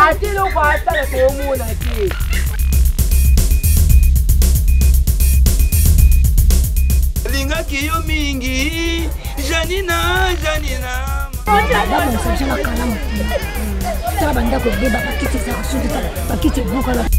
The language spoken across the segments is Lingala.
Ata eloko asala toomona te. Lingaki yo mingi Janina, Janina. Babongisa biso na kalamu tala bandako ebeba, bakiti ezalaka soki tala bakiti ebukana.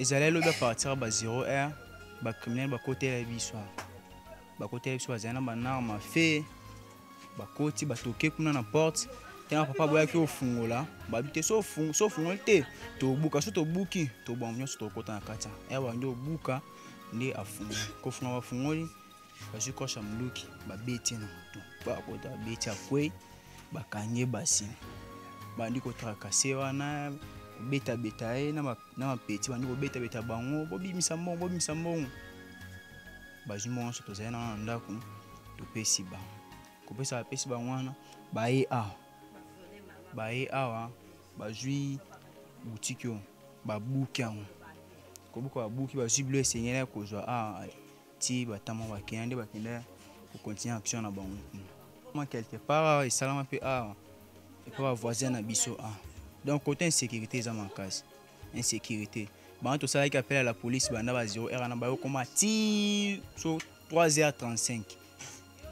Ezalaki lobi apartir ya ba 0 heure, bacriminel bakotela biso awa, bakotela biso, bazali na banarme fe, bakoti, batoke kuna na porte. Ntango papa boyaki ofungola, babi te, so ofungoli te tobuka, so tobuki tobwango nyonso tokota na kati ya bandi obuka. Nde afungoli, kofunga bafungoli, bazwi kosha monduki, babeti na motu, bakota, babeti, akwei, bakangi basi, bandi kotrakase wana, kobetabeta ye na mapeti, bandi kobetabeta bango, bobimisa mbongo, bobimisa mbongo. Bazwi mbongo nyonso tozali na ndako, topesi bango, kopesa bapesi bango wana, baye awa, baye awa, bazwi butiki oyo, babuki yango, kobuka babuki, bazwi bilo esengeli kozwa awa ti batama bakenda, nde bakenda kocontinue action na bango kuna quelque part. Esalama mpe awa epa bavoisin na biso awa. Donc côté insécurité eza makasi, insécurité. Bango tosalaki appel à la police banda ba 0 heure wana, bayokoma ti so 3h35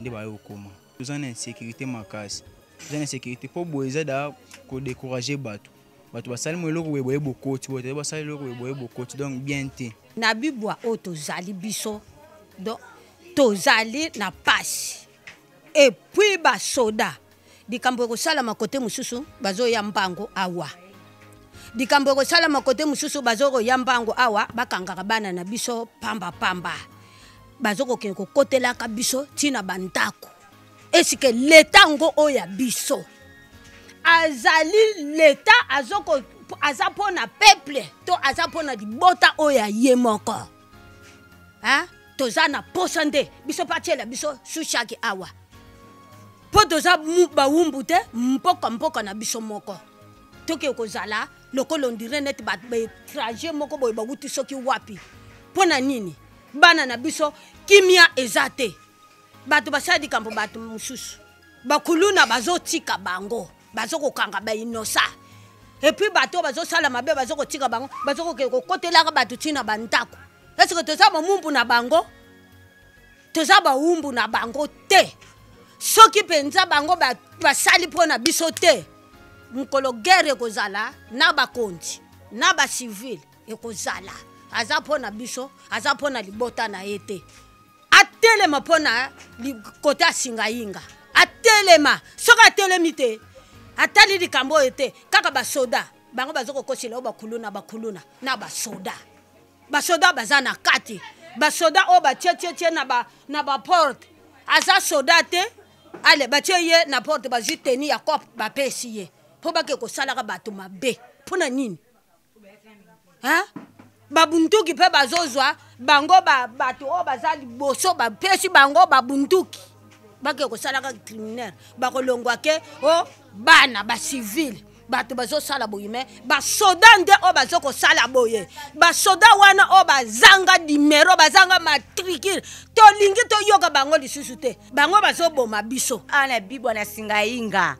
nde bayokoma. Toza na insécurité makasi, toza na insécurité mpo boye eza da kodécourage bato. Bato basali mo eloko boye boye bokoti, boye basali eloko boye boye bokoti, donc bien te. Na bibwa oyo tozali biso, donc tozali na pasi. Et puis basoda, likambo ekosalama kote mosusu, bazoya mbango awa. Likambo ekosalama kote mosusu, bazokoya mbango awa, bakangaka bana na biso pamba pamba, bazokokende kokotelaka biso ntina bandako. Esike leta yango oyo ya biso azali leta azoko aza mpo na peuple to aza mpo na libota oyo ya ye moko, hein? Toza na posa nde biso mpe atiela biso sushaki awa, mpo toza bawumbu te. Mboka mboka na biso moko, toke kozala lokola ondire neti baétranger moko boye bawuti soki wapi. Mpo na nini bana na biso kimia eza te? Bato basala likambo, bato mosusu bakuluna bazotika bango, bazokokanga bainosa, epuis bato oyo bazosala mabe bazokotika bango, bazokokende kokotelaka bato ntina bandako. Eske toza bamumbu na bango? Toza bawumbu na bango te. Soki mpenza bango basali mpo na biso te, mokolo guerre ekozala na bakonzi na bacivile ekozala. Aza mpo na biso, aza mpo na libota na ye te. Atelema mpo na kote asingayinga, atelema. Soki atelemi te, atali likambo oyo te, kaka basoda bango baza kokosela oyo bakuluna, bakuluna na basoda, basoda baza na kati, basoda oyo batietietie na baporte, aza soda te. Ale batie ye na porte, bazwi teni ya cop, bapesi ye mpo bake kosalaka bato mabe. Mpo na nini, hein? Babunduki mpe bazozwa bango, bato oyo baza liboso bapesi bango babunduki, bake kosalaka criminel, bakolongwa ke o bana bacivile. Bato bazosala boye, me basoda nde oyo bazokosala boye. Basoda wana oyo bazanga nimero, bazanga matricule, tolingi toyoka bango lisusu te. Bango bazoboma biso. Awa na bibwa na singainga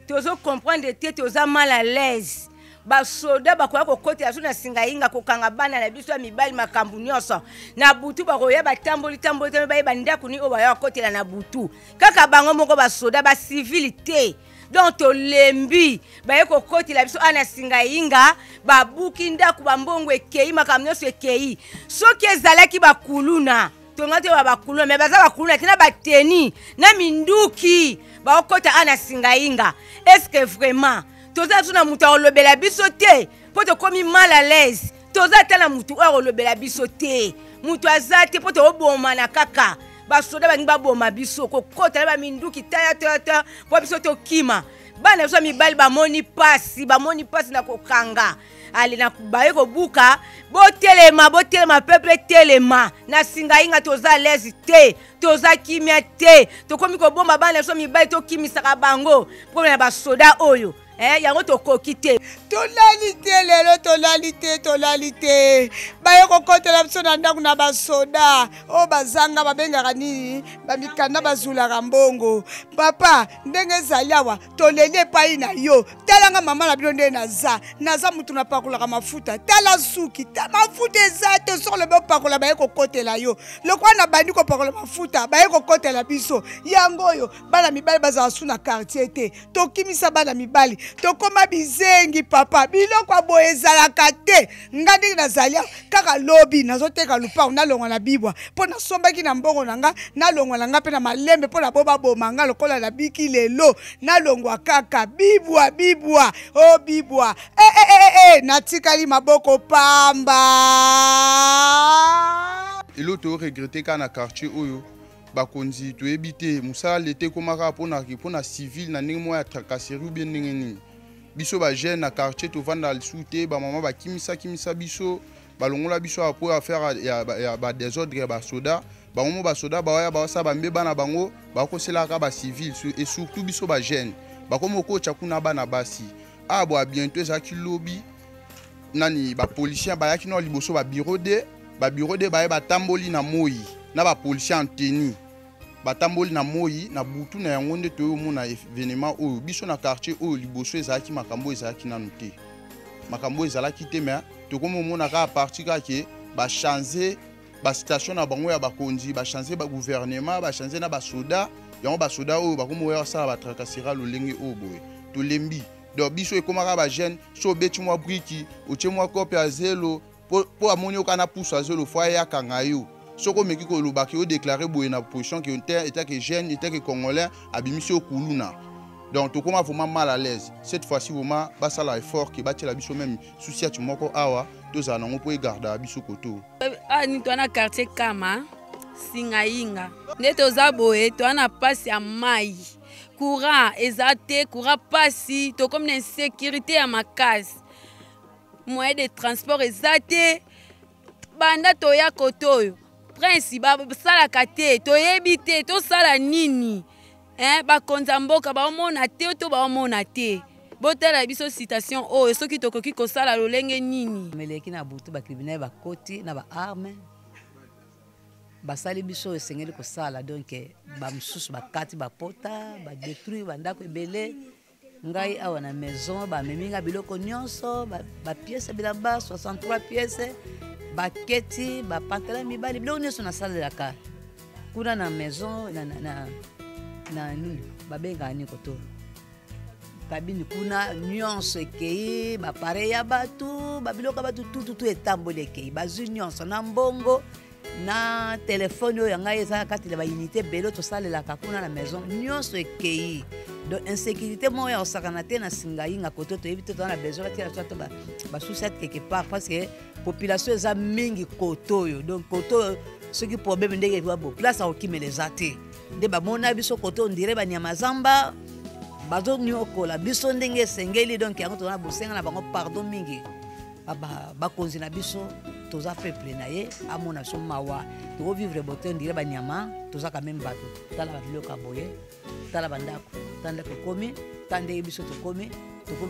tozo comprendre te, toza mal à l'aise. Basoda bakoya kokotela biso na singainga, kokanga bana na biso ya mibali, makambo nyonso na butu. Bakoya batamboli tamboli te, bayeba ndako nini oyo baya kokotela na butu. Kaka bango moko basoda, bacivile te. Donc tolembi, baye kokotela biso awa na singainga, babuki ndako, bambongo ekei, makambo nyonso ekei. Soki ezalaki bakuluna, tonga te ba bakuluna, me baza bakuluna te na bateni na minduki, bakokota awa na singainga. Est ce que vraiment toza biso na moto akolobela biso te? Mpo tokomi mal à l'aise. Toza ata na mutu oyo akolobela biso te. Mutu aza te mpo tobomana kaka. Basoda balingi baboma biso, kokota na baminduki taya taya taya mpo biso tokima. Bana biso mibali bamoni pasi, bamoni pasi na kokanga. Ale na baye kobuka, botelema, botelema peuple telema. Na singainga toza à l'aise te, toza kimia te. Tokomi kobomba bana biso mibali, tokimisaka bango mpo na basoda oyo. Yango tokoki te. Tolali te lelo, tolali te, tolali te. Baye kokotela biso na ndako na basoda oyo bazanga, babengaka nini, bamikanda bazulaka mbongo. Papa, ndenge ezali awa, toleli epai na yo. Talanga mama na bino nde naza, naza mutu napakolaka mafuta. Tala suki, mafuta eza te, soki olobi opakola baye kokotela yo. Lokola nabandi kopakola mafuta, baye kokotela biso. Yango oyo bana mibali bazala su na quartier te. Tokimisa bana mibali, tokoma bizengi papa. Biloko ya boye ezalaka te. Nga ndenge nazali awa, kaka lobi nazoteka lupango, nalongwa na bibwa mpo nasombaki na mbongo na nga, nalongwa na nga mpe na malembe mpo na bo baboma nga lokola nabiki lelo, nalongwa kaka bibwa, bibwa, o bibwa. Natikali maboko pamba. Eloko to regretter kaka na quartier oyo, bakonzi toyebi te mosala leta ekomaka mpona civil na ndenge moko ya tracasserie ou bien ndenge nini. Biso ba jeune na quartier tovanda lisusu te, ba mama bakimisa kimisa biso, balongola biso awa po affaire ya ba désordre ya basoda. Bango mo basoda bawaya bawasala bambeba na bango, bakoselaka ba civil et surtout biso ba jeune bakomi okotya kuna bana basi. Ah, bo bientôt ezalaki lobi nani ba policier bayaki na liboso ba bureau de ba bureau de baye batamboli na moi na ba policier en tenue batamboli na moi na butu na yango nde toyo mona événement oyo biso na quartier oyo liboso ezalaki makambo ezalaki nanu te, makambo ezalaki te, mais tokomi omona kaka parti kaka ke ba changer ba station na bango ya bakonzi, ba changer ba gouvernement, ba changer na basoda. Yango basoda oyo bakomi oya kosala ba tracasserie lolenge oyo boye, tolembi. Donc biso ekomaka ba jeune, so obeti mwa briki, otie mwa kope ya zelo po amoni yo kana pusu ya zelo, fo ayakanga yo. Soki omeki koloba ke odéclare boye na position ke te, étant que jeune, étant que congolais, abimisi yo kuluna. Donc tokoma vraiment mal à l'aise. Cette fois-ci vraiment basala effort ke batiela biso même sous-ciat moko awa tozala nango po egarda biso koto. Ah, ni toa na quartier Kama, Singainga. Nde toza boye, toa na pasi ya mai. Courant eza te, courant pasi, tokomi na insécurité ya makasi. Moyen de transport eza te. Banda toya koto oyo, prince basalaka te, toyebi te, tosala nini? Bakonzi ya mboka baomona te to baomona te. Botala biso citation oyo soki tokoki kosala lolenge nini. Meleki na butu ba criminel bakoti na ba armes basali biso esengeli kosala, donc ba mosusu bakati bapota, ba détruire bandako ebele. Ngai awa na maison bamemi nga biloko nyonso, ba pièces bilamba 63 pièces, baketi, ba pantalon mibali, biloko nyonso nasalelaka kuna na maison na nini babengaka nini koto kabini kuna nyonso ekei, ba appareil ya bato, ba biloko ya bato tututu etamboli ekei, bazwi nyonso na mbongo na telefone oyo ya ngai eza kati na ba unité ebele tosalelaka kuna na maison, nyonso ekei. Donc insécurité moko ya kosakana te na Singainga koto toyebi te, toza na besoin batiela biso ata basusi quelque part parce que population eza mingi koto oyo. Donc koto oyo soki problème ndenge eza bo place ya kokimela eza te, nde bamona biso koto ondire banyama zamba bazoniokola biso ndenge esengeli. Donc yango toza na bosenga na bango pardon mingi, bakonzi na biso, toza peuple na ye, amona biso mawa, tokovivre bote ondire banyama, toza quand même bato. Tala babiloko ya boye, tala bandako, tala ndako ekomi, tala ndenge biso tokomi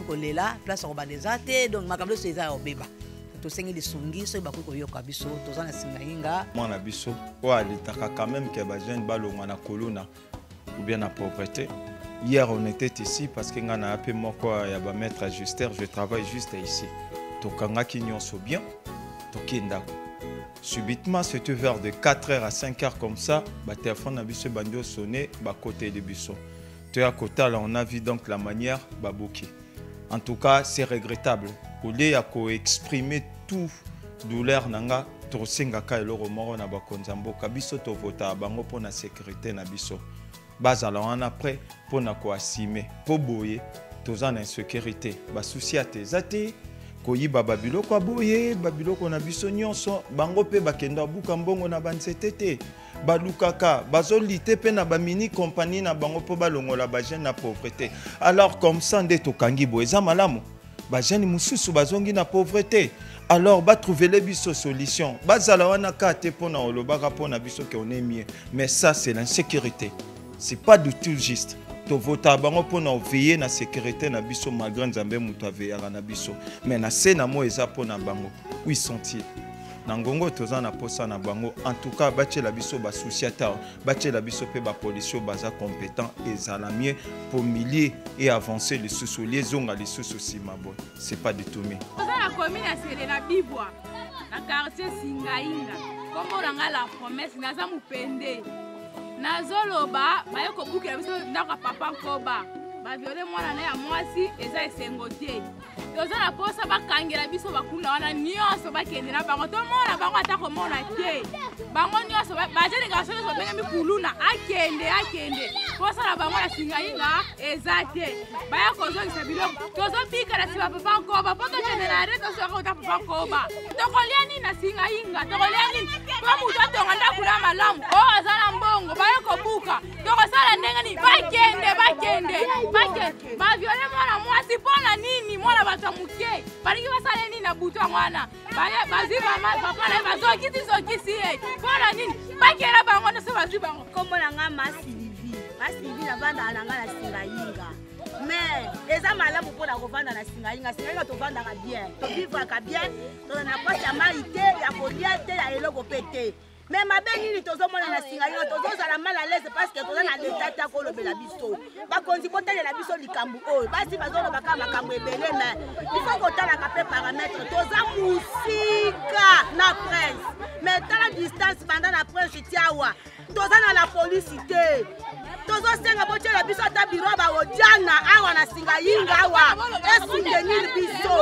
kolela, place ya kobanda eza te. Donc makambo nyonso eza ya kobeba, tosengi lisungi soki bakoki koyoka biso, toza na Singainga. Mwana biso oyo alitaka quand même ke bajeune balongwa na koluna ou bien na pauvreté. Hier on était ici parce que nga na ape moko ya ba maître ajusteur, je travaille juste ici. Tokangaki nyonso bien, tokendako. Subitement c'était vers de 4 heures à 5 heures comme ça, ba téléphone na biso bandi sonner ba côté de biso. Toya kotala, on a vu donc la manière babuki. En tout cas, c'est regrettable. Au lieu ya ko exprimer tout douleur nanga, tosengaka eloko moko na bakonzi ya mboka biso, tovota bango mpona sécurité na biso, bazala wana prêt mpona koassumer mpo boye toza na insécurité, basusi ate eza te, Koyiba babiloko ya boye, babiloko na biso nyonso, bango mpe bakenda buka mbongo na banzete te. Balukaka, bazolite mpe na bamini compagnie na bango mpo balongola bajeune na pauvreté. Alors comme ça nde tokangi boye, eza malamu. Bajeune mosusu bazongi na pauvreté. Alors batrouvele biso solution. Bazala wana kaka te mpo na olobaka mpo na biso ke on est mieux. Mais ça c'est l'insécurité. C'est pas du tout juste. Tovota bango mpo na oveille na sécurité na biso malgré Nzambe moto aveyaka na biso. Mais na se na moi eza mpo na bango. Où sont-ils? Na ngongo toza na posa na bango. En tout cas batiela biso ba souciata, batiela biso pe ba policiers baza compétent ezala mieux pour milliers et avancer les sous les zonga les sous sima boy. C'est pas du tout mieux. Toza na commune ya Sele na Bibwa na quartier Singainga. Kombo na nga la promesse naza mupende. Nazoloba baye kobukela biso ndako ya papa Nkoba. Ba viole mwana na ya mwasi eza esengo te. Toza na posa bakangela biso bakunda wana nyonso bakende na bango tomona bango ata komona te. Bango nyonso ba jeune garçon nyonso babengami kuluna akende akende. Posa na bango na singainga eza te. Baya kozongisa biloko. Tozobika na nsima papa Nkoba po tokende na re tozwaka kota papa Nkoba. Tokolia nini na singainga? Tokolia nini? Po moto atonga ndako na malamu. Oyo aza na mbongo baya kobuka. Tokosala ndenge nini? Bakende, bakende, bakende. Baviole mwana mwasi mpo na nini? Mwana bato ya moke balingi basala nini na butu yango wana? Bazwi mama papa na ye bazokisi zokisi ye mpo na nini? Bakela bango nyonso bazwi bango. Kombo na nga Masilivi. Masilivi navandaka na nga na Singainga. Mais eza malamu mpona kovanda na Singainga. Singainga tovandaka bien, tovivraka bien, toza na poche ya mai te, ya kolia te, ya eloko mpe te. Mais mabe nini tozomona na Singainga? Tozozala mal à l'aise parce que toza na leta te akolobela biso. Bakonzi botalela biso likambo oyo. Basi bazoloba kaka makambo ebele, mais il faut kotalaka mpe paramètre. Toza mosika na prince, mais tala distance banda na prince ti awa. Toza na la police te. Tozosenga botiela biso ata biro baodiana awa na Singainga awa esoutenir biso.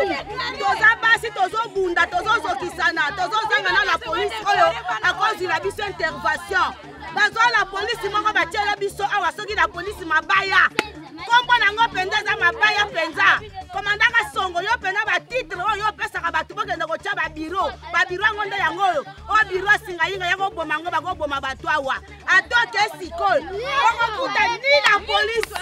Toza basi, tozobunda, tozozokisana, tozozanga na la police oyo akozwila biso intervention. Bazwa la police moko batiela biso awa, soki la police mabaya. Kombo nango mpenza eza mabaya mpenza. Komandaka songo yo mpenza ba titre oyo opesaka bato bokende kotia ba biro. Ba biro yango nde yango oyo. Oyo biro ya Singainga ya koboma yango, bakoboma bato awa. Atoke sikoyo. Okokuta ni la police.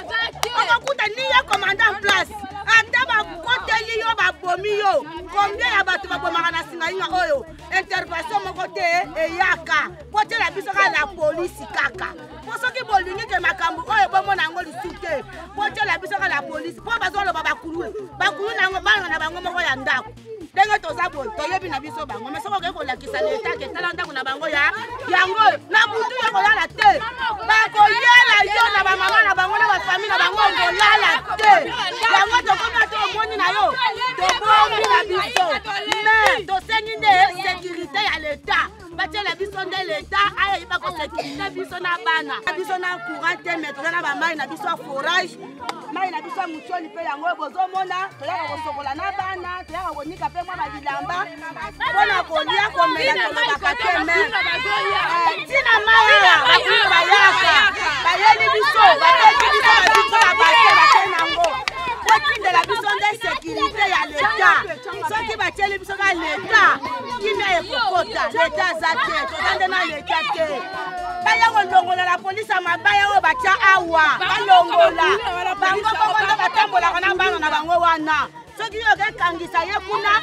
Okokuta ni ya commandant en place. Ata bakoteli yo, babomi yo. Combien ya bato babomaka na Singainga oyo? Intervention moko te eyaka. Botiela biso kaka la police kaka. Po soki bolingi ke makambo oyo bomona yango lisusu te, botiela biso kaka la police. Po bazoloba bakulu, bakulu na yango bana na bango moko ya ndako. Ndenge toza boye, toyebi na biso bango. Mais soki okoki kolakisa leta ke tala ndako na bango ya yango oyo, na butu yo kolala te. Bakoyela yo na bamama na bango na bafamille na bango kolala te. Yango tokomi ata omoni na yo, tobombi na biso. Mais tosengi nde sécurité ya leta. Batiela biso nde leta ayeba kosécurité biso na bana. Biso na courant te, mais toza na ba mai na biso ya forage. Mai na biso ya mutioli mpe yango oyo bozomona, toyaka kosokola na bana, toyaka konika mpe mwa ba bilamba mpona kolia, komela, tolobaka te, mais ntina mai awa bakulu bayaka, bayeli biso, bapesi biso ba biso ba base, batie nango. Botindela biso nde sécurité ya leta. Soki batieli biso ka leta, kimia ekokota. Leta aza te, toza nde na leta te. Baya kolongola la police ya mabaya oyo batia awa, balongola bango moko nde batambolaka na bana na bango wana. Soki yo okekangisa ye kuna,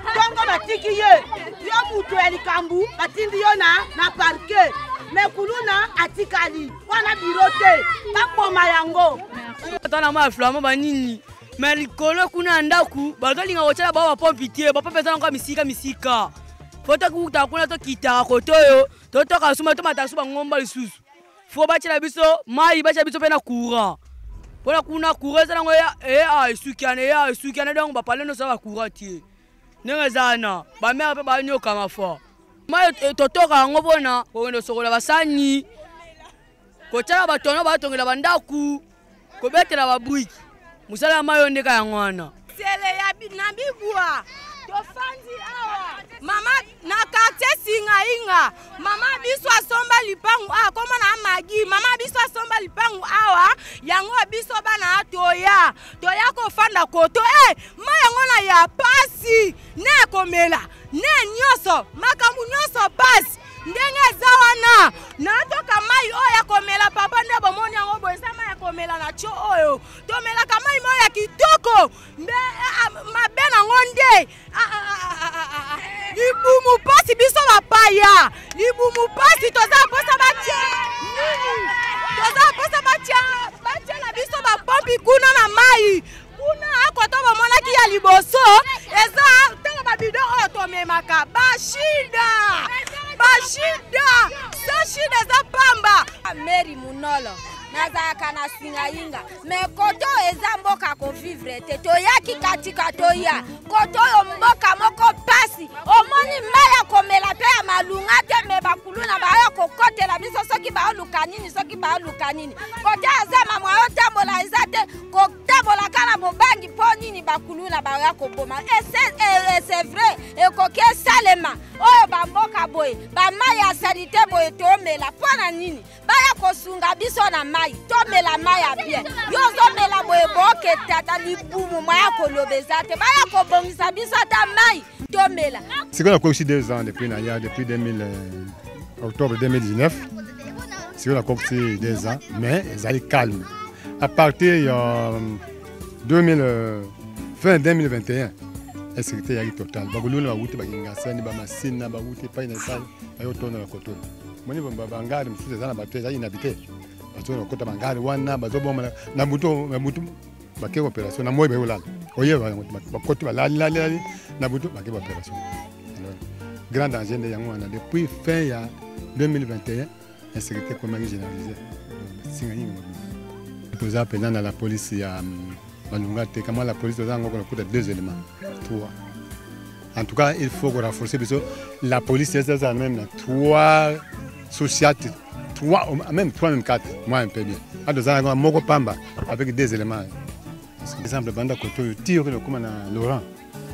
ntongo batiki ye, yo moto ya likambo batindi yo na parquet. Mais kuluna atikali wana biro te, baboma yango. Ata na mwa flamand banini, mais likolo kuna ya ndako bazolinga kotiela bango bapompe te, bapompe eza nango misika misika. Fo tokuta kuna, tokitaka kote oyo, totoka suma, tomata su bangomba lisusu. Fo batiela biso mai, batiela biso mpe na courant. Mpona kuna courant eza nango esukiana, esukiana, donc bapale nyonso ya ba courant te. Ndenge eza wana, bamere mpe banyokama fort. Mai totoka yango mpona kokende sokola basani, kotiala batono batongela bandako, kobetela babriki. Mosala ya mai oyo ndeka yango wana. Sele ya na bibwa. Tofandi awa mama na quartier Singainga. Mama biso asomba lipangu awa, kombo na Magi. Mama biso asomba lipangu awa, yango biso bana toya toya kofanda koto. Eh, mai yango na ya pasi ne komela ne nyonso makambo nyonso pasi ndenge eza wana. Natoka mai oyo ya komela papa, nde bomoni yango boye, eza mai ya komela na tio oyo tomelaka, mai moko ya kitoko. Mbe mabe nango nde libumu pasi, biso bapaya libumu pasi. Toza mposa batia nini? Toza mposa batia na biso bapompi kuna na mai kuna akoto bomonaki ya liboso eza ntango babido oyo tomemaka bashida bashida sa shida eza pamba. Mary Munolo, nazalaka na Singayinga, me koto oyo eza mboka kovivre te. Toyaki katika toya koto oyo mboka moko pasi, omoni mai ya komela mpe ya malunga te, me bakuluna baya kokotela biso soki baoluka nini, soki baoluka nini. Kote aza mamwa otambola eza te, kotambola kaka bobangi mpo nini bakuluna baya koboma. C'est vrai, ekoki esalema oyo bamboka boye, bamai ya salite boye tomela mpo na nini? Baya kosunga biso na mai, tomela mai ya bien. Yo ozomela boye, boke tata libumu, mwa ya koloba eza te. Baya kobongisa biso ata mai tomela. Sikoyo nakoki 2 ans depuis naya, depuis 2000, octobre 2019. Sikoyo nakoki 2 ans, mais ezali calme à partir ya 2000, fin 2021. Insécurité eyaki totale. Bakuluna bawuti bakingasani, bamasina bawuti epai na epai, bayotonda na kotona. Moni bangari mosusu eza na bato, eza inhabité, bazo kokota bangari wana, bazoboma na butu. Na butu bake opération, na moi bayolala, oyeba bakoti balali na butu, bake opération. Alors grand danger nde yango wana. Depuis fin ya 2021, insécurité ekomaki généralisé singa nyingi mobimba. Toza mpenza na la police ya malunga te. Kama la police toza yango konakuta deux éléments, trois. En tout cas, il faut renforcer biso la police, ezala même na trois social, trois, même trois, même quatre, moi un peu bien. Toza yango moko pamba avec deux éléments. Exemple, banda koto oyo ti okende okóma na Laurent,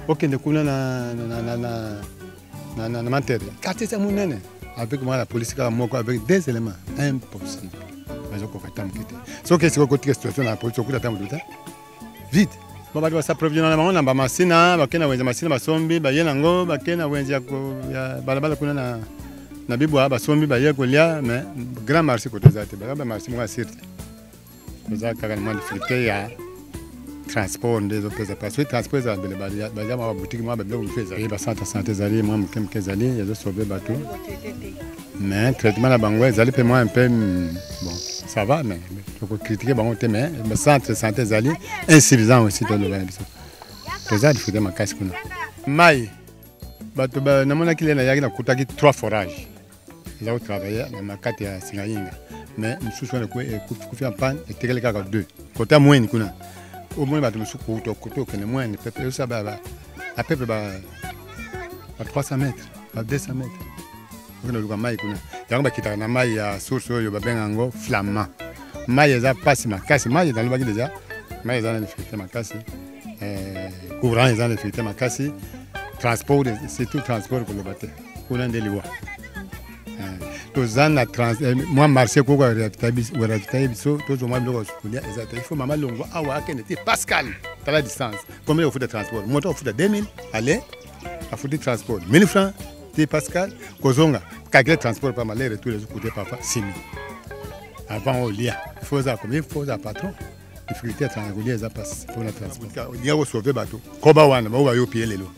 okende kuna na Mantere, quartier eza monene, avec moi la police kaka moko avec deux éléments, impossible. Bazokoka ata moke te. Soki esika okotika situation na police, okuta ata moto te, vide. Bo bato basapprovisionner na bango na bamasina, bake na wenze masina, basombi, baye nango, bake na wenze ya balabala kuna na bibwa, basombi, baye kolia. Mais grand marché koto eza te, baza bamarché moko ya sire te. Toza kaka na mwa difficulté ya transport nde ezopesa parce que transport ezala mbele, baza mwa baboutique, mwa babiloko mosusu ezali, bacentre santé ezali mwa moke moke, ezali ezosauve bato, mais traitement na bango ezali mpe mwa un peu bon, ça va, mais tokocritiquer bango te. Mais centre santé ezali insuffisant aussi. Toloba na biso toza difficulté makasi kuna. Mai bato namonaki le nayaki, nakutaki trois forage eza kotravailler na kati ya Singayinga, mais mosusu wana ekufi en panne, etekeli kaka deux kota Mweni kuna. Omoni bato mosusu kouta kote okende Mweni, pepe osala à peu près ba 300 mètres, ba 200 mètres, okende oluka mai kuna. Yango bakitaka na mai ya source oyo babenga yango Flamand. Mai eza mpasi makasi. Mai nalobaki déjà, mai eza na difficulté makasi, courant eza na difficulté makasi, transport, surtout transport koloba te, kuna nde liwa. Toza na mwa marché koko koravitailler biso, tozwa mwa biloko kolia eza te. Il faut mama longwa awa akende te Pascal, tala distance, combien ofuta transport? Moto afuta 2000 aller, afuti transport 1000 francs te Pascal kozonga. Calcule transport pa aller retour ezocoûter parfois 6000. Avant olia, il faut ozala combien? Il faut ozala patron. Difficulté ya kolia eza mpasi mpona transport. Olinga kosauve bato koba wana bao bayo pie. Lelo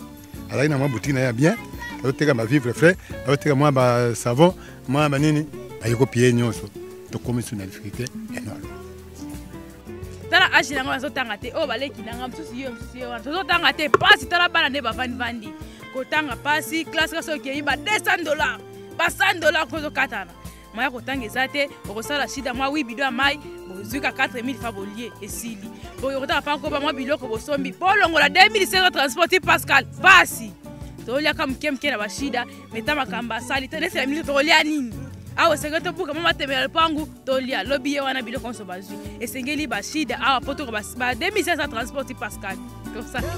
azalaki na mwa boutique na ye ya bien, azoteka bavivre frais, azoteka mwa basavon, mwa banini, baye kopie nyonso. Tokomi su na difficulté énorme. Tala age nango, nazotanga te. Oyo baleki nanga mosusu, ye mosusu ye wana, tozotanga te, pasi. Tala bana nde bavandivandi kotanga pasi. Classe kasi okei ba $200, ba $100 kozokatana, moya kotanga eza te. Okosala shida mwa wi bido ya mai, bozwika 4000 fa bolie, esili. Boye kotanga mpa koba mwa biloko bosombi, bolongola 2500 transport ti Pascal, pasi. Toliaka moke moke na bashida meta makambo asali te nesi ya minute. Tokolia nini awa? Esengeli tobuka mwa matemela lopangu, tolia lobi ye wana biloko nyonso bazwi. Esengeli bashida awa po toko ba 2500 transport ti Pascal, tosala.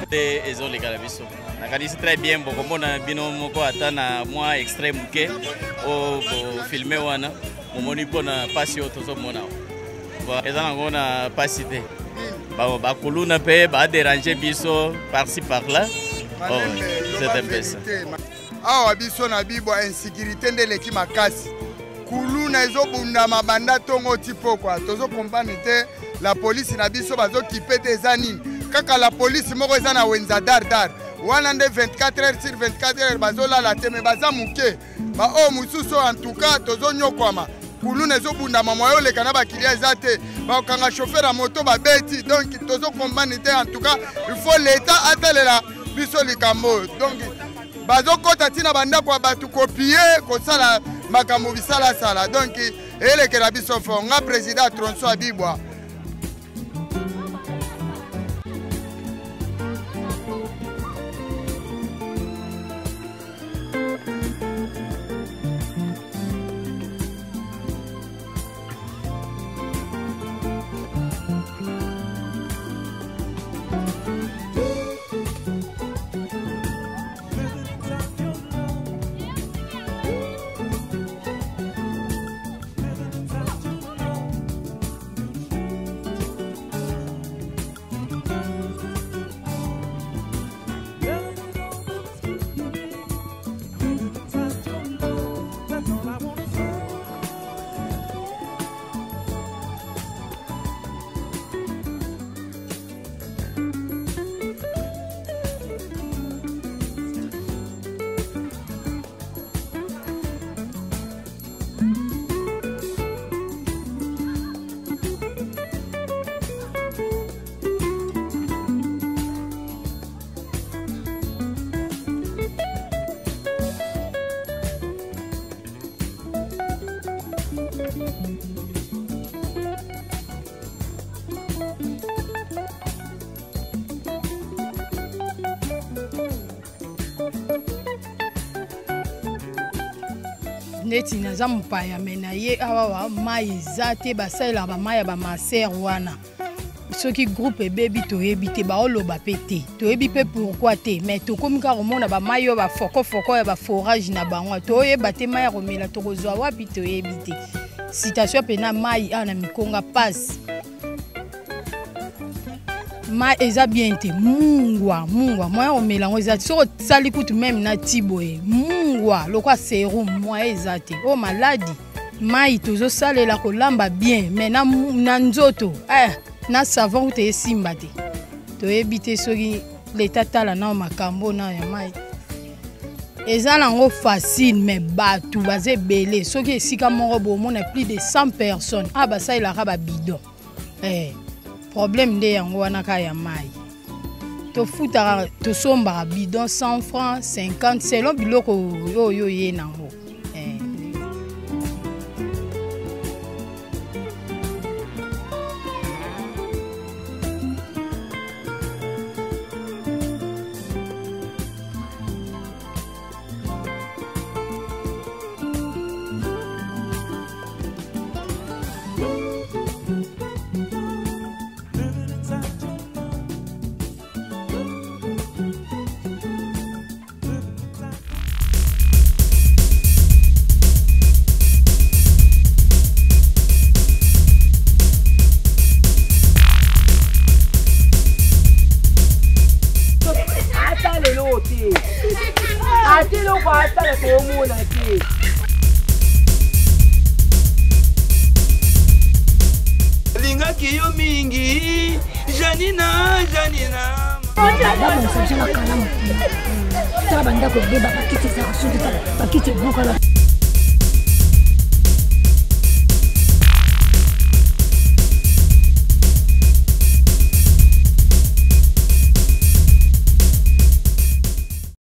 Nde ezoleka na biso, nakanisi très bien bokomona bino moko ata na mwa extrait moke oyo bofilme wana, momoni mpona mpasi oyo tozomona eza nango na mpasi te. Bakuluna mpe baderange biso par-ci par-là. Oh, c'est un peu ça. Awa biso na Bibwa, insécurité nde eleki makasi. Kuluna ezobundama banda ntongo ti pokwa. Tozokomprendre te, la polisi na biso bazokipe te. Eza nini? Kaka la polisi moko eza na wenza dardar wana nde 24 heures sur 24 heures bazolala te, me baza moke. Baoyo mosusu oyo, antuka tozonyokwama. Kuluna ezobundama, moye oleka na bakilia eza te, bakokanga chauffeur ya moto babeti. Donc tozokomprendre te. En tout cas, il faut l'État atalela biso likambo oyo. Donc bazokɔta ntina bandako ya bato, kopie, kosala makambo bisalasala. Donc elekela biso fo. Nga président tronçon ya Bibwa. Neti naza mopaya, me na ye awawa mai eza te. Basalelaka bamai ya bamaser wana. Soki groupe ebebi, toyebi te, baoloba mpe te, toyebi mpe pourquoi te. Mais tokomi kaka komona bamai oyo bafokofoko ya baforage na bango. Toyeba te mai ya komela tokozwa wapi, toyebi te. Situation mpena mai awa na Mikonga pasi, mai eza bien te, mungwa mungwa, moyen komela yango eza te. Soki osali kutu meme na ti boye, mungwa lokwa serum, moyen eza te. Oyo maladi mai tozosalela kolamba bien, mais na nzoto na savon kutu esimba te. Toyebi te soki leta tala nao makambo na ya mai. Eza nango facile, mais bato baza ebele. Soki esika moko bomona plus de 100 personnes awa basalelaka babidon. Problème nde yango wana kaka ya mai. Tofutaka, tosombaka bidon 100 francs, 50, selon biloko oyo oye nango. Ata lelo te, ata eloko atala toomona te. Alingaki yo mingi, Janina, Janina. Babongisa biso na kalamu. Tala bandako ebeba, bakiti ezaka soki, tala bakiti ebukana.